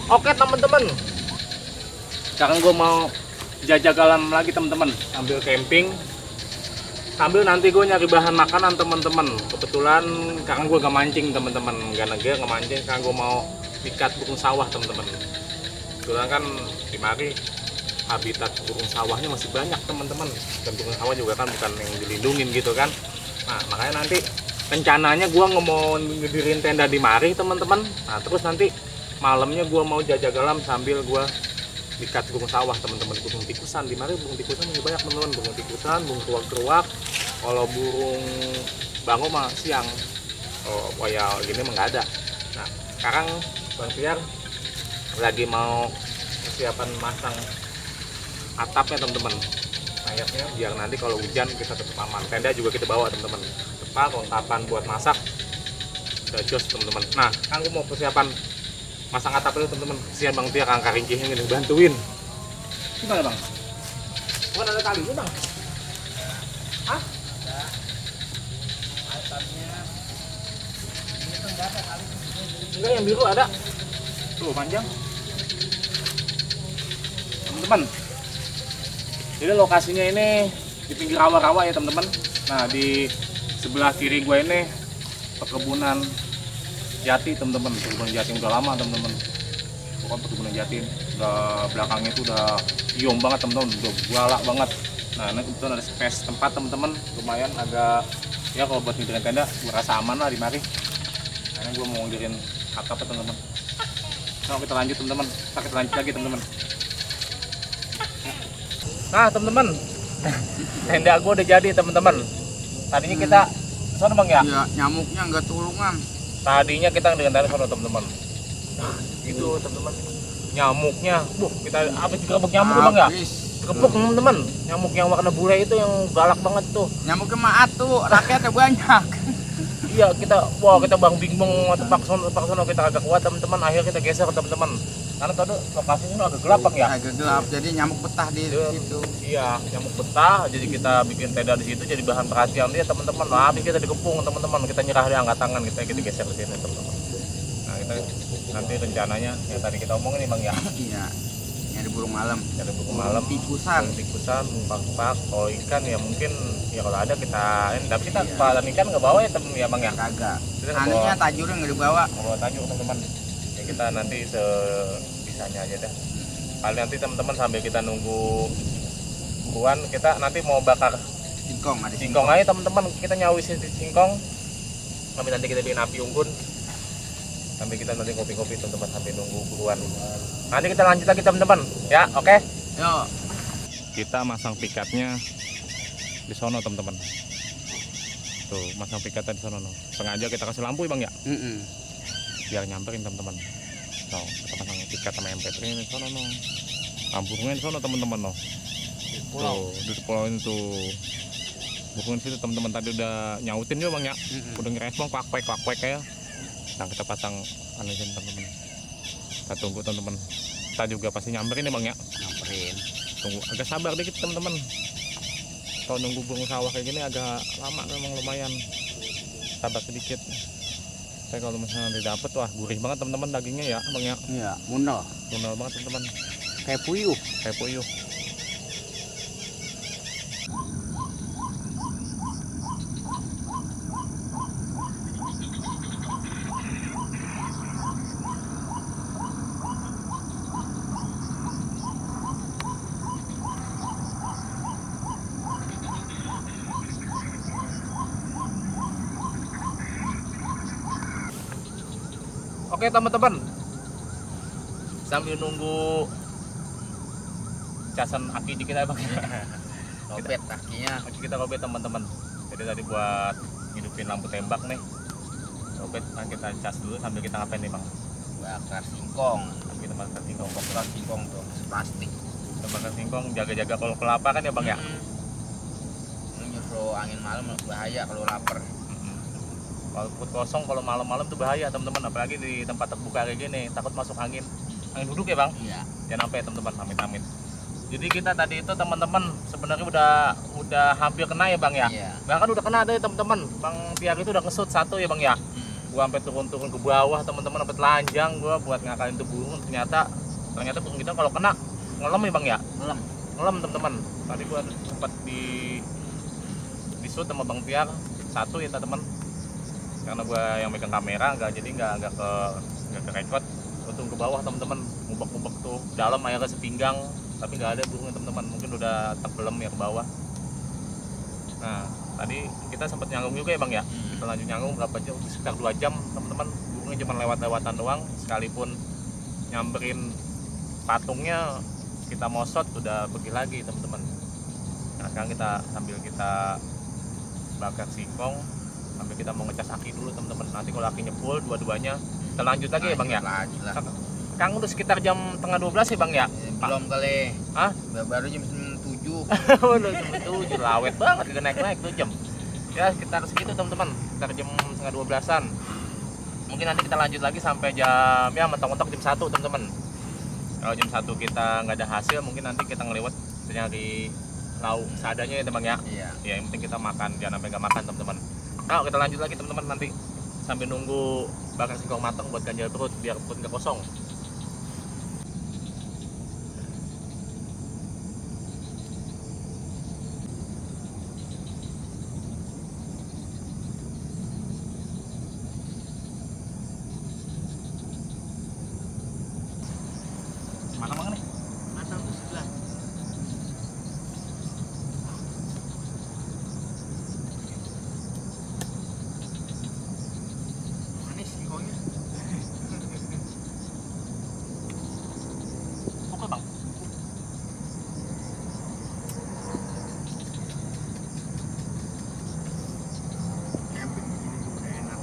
Oke teman-teman, sekarang gue mau jajak alam lagi teman-teman, sambil camping, sambil nanti gue nyari bahan makanan teman-teman. Kebetulan sekarang gue gak mancing teman-teman, gak mancing. Sekarang gue mau ikat burung sawah teman-teman. Kebetulan kan di mari habitat burung sawahnya masih banyak teman-teman, dan burung sawah juga kan bukan yang dilindungin gitu kan. Nah makanya nanti rencananya gue mau ngedirin tenda di mari teman-teman. Nah terus nanti malamnya gue mau jajak alam sambil gue ikat burung sawah teman-teman. Burung tikusan di mari, burung tikusan masih banyak teman-teman. Burung tikusan, burung keruak-keruak. Kalau burung bango mah siang, oh ya gini mah nggak ada. Nah sekarang Bang Tiar lagi mau persiapan masang atapnya teman-teman, sayapnya biar nanti kalau hujan kita tetap aman. Tenda juga kita bawa teman-teman, tempat lengkapan buat masak udah jos teman-teman. Nah kan gue mau persiapan masang atap itu teman-teman. Kesian Bang Tiar angka rincinya ini bantuin. Gimana Bang? Bukan ada talinya Bang? Hah? Atapnya ini tuh nggak ada tali. Enggak, yang biru ada tuh panjang teman-teman. Jadi lokasinya ini di pinggir rawa-rawa ya teman-teman. Nah di sebelah kiri gue ini perkebunan jati teman-teman. Perkebunan jati udah lama teman-teman. Bukan perkebunan jati, udah belakangnya itu udah iom banget teman-teman, udah galak banget. Nah ini kebetulan ada space tempat teman-teman, lumayan agak ya kalau buat ngidirin tenda gue rasa aman lah di mari. Nah ini gue mau ngidirin atap teman-teman. Nah kita lanjut teman-teman, kita lanjut lagi teman-teman. Nah teman-teman, tenda gue udah jadi teman-teman. Tadinya kita sono Bang ya? Iya, nyamuknya nggak tulungan. Tadinya kita dengan tenda sono teman-teman. Nah itu teman-teman, nyamuknya, kita habis digerebek nyamuk Bang ya? Digerebek teman-teman, nyamuk yang warna bule itu yang galak banget tuh. Nyamuknya maat tuh, rakyatnya banyak. Iya kita bang bingung tepak sono kita agak kuat teman-teman. Akhirnya kita geser teman-teman. Karena tadi lokasinya agak gelap Bang ya? Agak gelap, jadi nyamuk betah di situ. Iya, nyamuk betah. Jadi kita bikin tenda di situ jadi bahan perhatian dia teman-teman. Nah, habis kita dikepung teman-teman, kita nyerah di angkat tangan, kita geser di sini teman-teman. Nah, kita nanti rencananya yang tadi kita omongin nih Bang ya. Iya, nyari burung malam. Nyari burung malam, tikusan, pak. Kalau ikan ya mungkin ya kalau ada kita, tapi kita kepalan ikan nggak bawa ya temen ya Bang ya. Kagak. Anehnya tajurnya nggak dibawa. Bawa tajur teman-teman. Ya kita nanti sebisanya aja dah. Paling nanti teman-teman sambil kita nunggu buruan, kita nanti mau bakar Singkong, ada singkong aja teman-teman. Kita nyawisin singkong, sampai nanti kita bikin api unggun, sampai kita nanti kopi-kopi teman-teman sampai nunggu buruan. Nanti kita lanjut lagi teman-teman ya. Oke. Yuk. Kita masang pikatnya di sono teman-teman. Tuh masang pikatnya di sono. Sengaja kita kasih lampu ya Bang ya, biar nyamperin teman-teman. So, kita pasang pikat sama MP3 ini di sono no. Lampunya di sono teman-teman no. Tuh di pulau ini tuh. Bukan situ teman-teman, tadi udah nyautin juga Bang ya. Udah ngerespon kwak-kwek ya. Nah kita pasang anusin teman-teman. Kita tunggu teman-teman. Kita juga pasti nyamperin ya Bang ya. Nyamperin. Tunggu agak sabar dikit teman-teman. Kalau nunggu burung sawah kayak gini agak lama memang, lumayan. Sabar sedikit. Saya kalau misalnya nanti dapet, wah gurih banget teman-teman dagingnya ya Bang ya. Iya, munal Banget teman-teman. kayak puyuh. Oke teman-teman, sambil nunggu casan aki dikit ya Bang. Lobet kakinya. Kita lobet teman-teman. Jadi tadi buat hidupin lampu tembak nih. Lobet, nah kita cas dulu sambil kita ngapain nih Bang? Bakar singkong. Kita bakar singkong, Bakar singkong tuh, plastik. kita bakar singkong, jaga-jaga kalau kelapa kan ya Bang ya. Nyusul angin malam bahaya kalau lapar. Kalau perut kosong kalau malam-malam tuh bahaya teman-teman, apalagi di tempat terbuka kayak gini, takut masuk angin duduk ya Bang. Iya. Jangan sampai teman-teman, amit-amit. Jadi kita tadi itu teman-teman sebenarnya udah hampir kena ya Bang ya. Iya. Bahkan udah kena deh teman-teman. Bang Tiar itu udah ngesut satu ya Bang ya. Gua sampai turun-turun ke bawah teman-teman, sampai telanjang gua buat ngakalin tuh burung. Ternyata burung kita kalau kena ngelem ya bang ya, ngelem teman-teman. Tadi gua sempat di shoot sama bang Tiar satu ya teman, karena gua yang megang kamera nggak ke record. Untung ke bawah teman-teman, ngubek-ngubek tuh dalam airnya sepinggang, tapi nggak ada burungnya teman-teman, mungkin udah tenggelam ya ke bawah. Nah tadi kita sempat nyanggung juga ya bang ya, kita lanjut nyanggung berapa jam, sekitar 2 jam teman-teman. Burungnya cuma lewat-lewatan doang, sekalipun nyamperin patungnya kita mosot udah pergi lagi teman-teman. Nah sekarang sambil kita bakar singkong, sambil kita mau ngecas aki dulu teman-teman. Nanti kalau akinya full dua-duanya kita lanjut lagi ya bang ya. Lanjut lah. Kang udah sekitar jam 11:30 ya bang ya. Belum kali. Hah? Baru jam 7. Udah jam 7, lawet banget, gak naik-naik tuh jam. Ya sekitar segitu teman-teman, sekitar jam 11:30-an. Mungkin nanti kita lanjut lagi sampai jam, ya mentok-mentok jam 1 teman-teman. Kalau jam 1 kita nggak ada hasil, mungkin nanti kita ngelewat nyari lauk seadanya ya teman ya. Iya. Ya yang penting kita makan, jangan sampai nggak makan teman-teman. Nah kita lanjut lagi teman-teman, nanti sambil nunggu bakar singkong matang buat ganjal perut biar perut nggak kosong. Matang banget nih. Matang tuh sebelah. Manis singkongnya. Pukul bang. Camping begini tuh udah enak.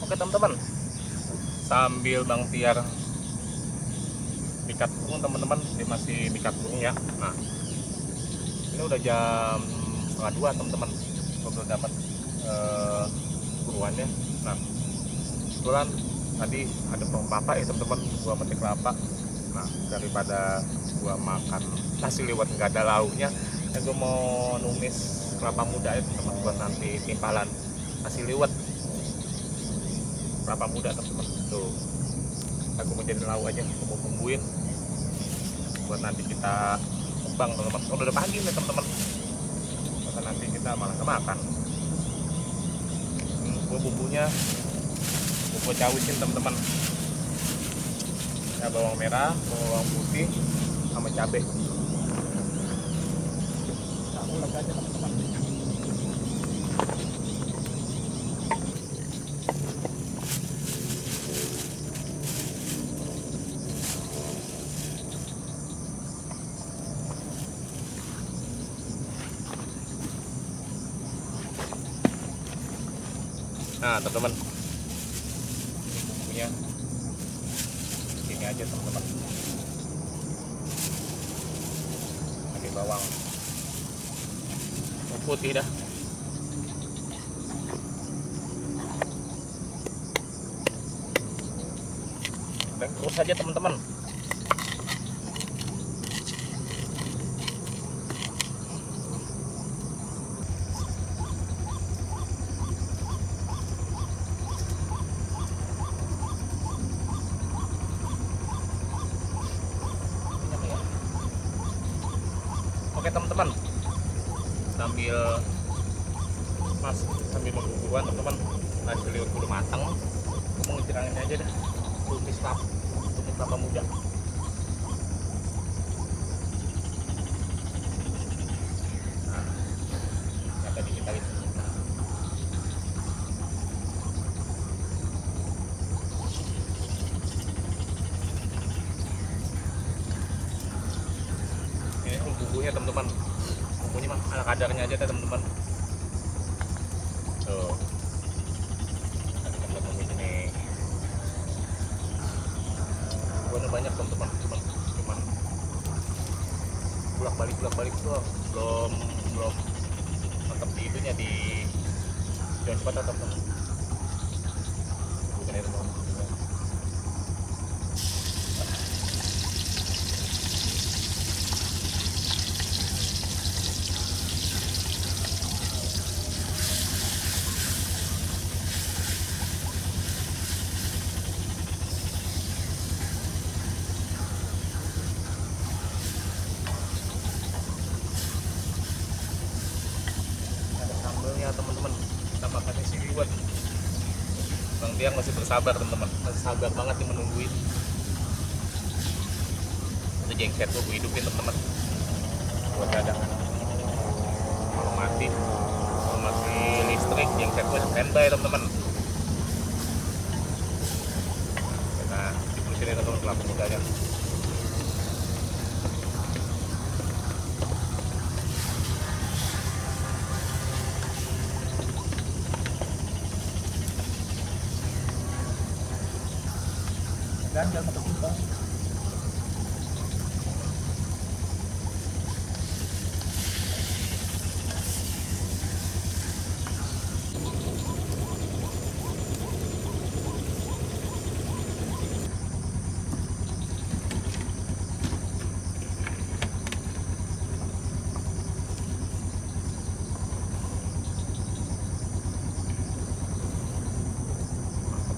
Oke teman-teman, sambil Bang Tiar mikat burung teman-teman, dia masih mikat burung ya. Nah ini udah jam 1:30 teman-teman, gua belum dapat buruannya. Nah kebetulan tadi ada pohon kelapa ya teman-teman, gua petik kelapa. Nah daripada gua makan nasi liwet nggak ada lauknya, ya gua mau numis kelapa muda ya teman-teman, buat nanti timpalan nasi liwet. Kelapa muda teman-teman tuh, aku mau jadi lauk aja, aku mau bumbuin buat nanti kita mukbang teman-teman. Oh, udah pagi nih teman-teman, maka nanti kita malah kemakan. Gua bumbunya gua cawisin teman-teman, ya bawang merah, bawang putih sama cabai. Nah, ulek aja teman-teman. Nah teman-teman, bumbunya ini aja teman-teman, pakai bawang putih dah. Dan terus aja teman-teman. Oke teman-teman, sambil nunggu buruan teman-teman, nasi liwet udah matang, aku mau ngecirangin aja dah tumis kelapa muda. Nah, yang tadi kita lihat. Ini bumbunya teman-teman, bumbunya mah ala kadarnya aja deh teman-teman. Tuh. Ada teman-teman di sini. Buahnya banyak teman-teman, cuman bolak-balik tuh belum mantap di itunya di jangan cepat teman-teman. Bukan itu teman. Ada sambelnya teman-teman, kita makan isi liwet. Bang Tiang masih bersabar teman-teman, masih sabar banget nih menungguin. Itu jengset gue hidupin teman-teman buat cadangan. Kalau mati listrik jengset gue standby teman-teman. Kita dipulusin ya teman-teman kelapa mudanya. Jangan tertumpah.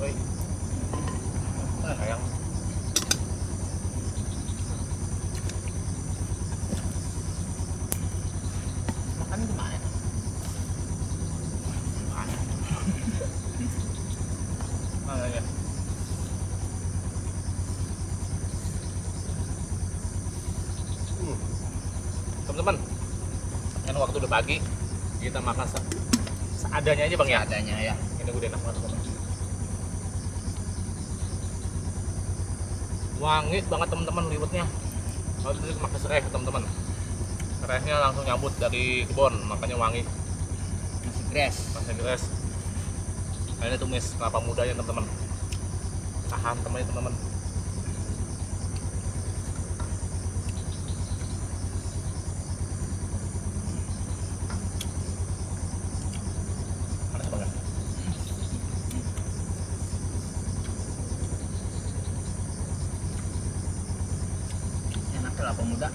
Woi. Sayang. Makan gimana? Mana ya? Teman-teman, kan waktu udah pagi, kita makan seadanya aja bang ya. Adanya ya. Ini udah enak banget teman. Wangi banget teman-teman liwetnya. Kalau itu pakai serai teman-teman. Serainya langsung nyambut dari kebun, makanya wangi. Masih gres. Masih gres. Nah, ini tumis kelapa mudanya teman-teman. Tahan temannya teman-teman. Panas banget. Enak kelapa muda.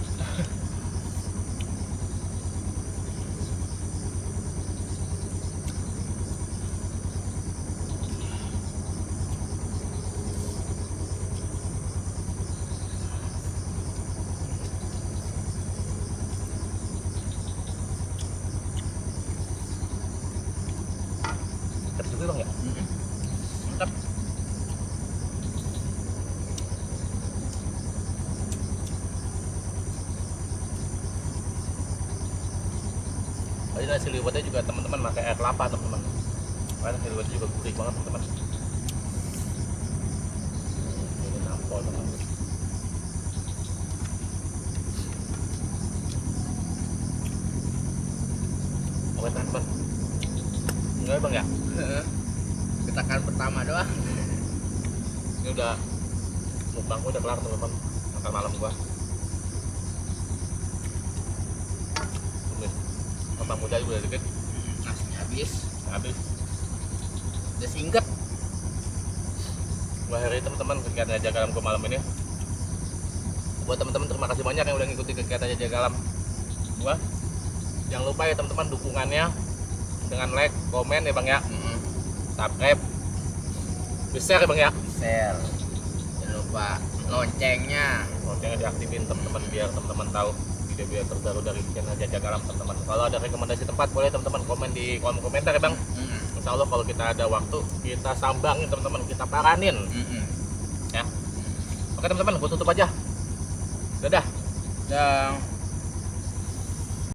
Terus juga bang ya. Mantap. Tadi nasi liwetnya juga teman-teman pakai air kelapa teman-teman. Karena nasi liwetnya juga gurih banget teman-teman. Ini nampol teman-teman. Oke teman-teman. Enggak bang ya? Ketakan pertama doang. Ini udah mukbang udah kelar teman-teman. Makan malam gua. Tumis. Kelapa muda juga udah dikit. Nasinya Habis. udah singkat. Gua hari teman-teman kegiatan Jaga Alam gua malam ini. Buat teman-teman terima kasih banyak yang udah ngikuti kegiatan Jaga Alam gua. Jangan lupa ya teman-teman dukungannya dengan like, komen ya bang ya, subscribe, share ya bang ya. Share. Jangan lupa loncengnya. Loncengnya diaktifin teman-teman biar teman-teman tahu video-video terbaru dari channel Jaga Alam teman-teman. Kalau ada rekomendasi tempat boleh teman-teman komen di kolom komentar ya bang. Insya Allah kalau kita ada waktu kita sambangin teman-teman, kita paranin ya. Oke teman-teman, gua tutup aja. Dadah. Dan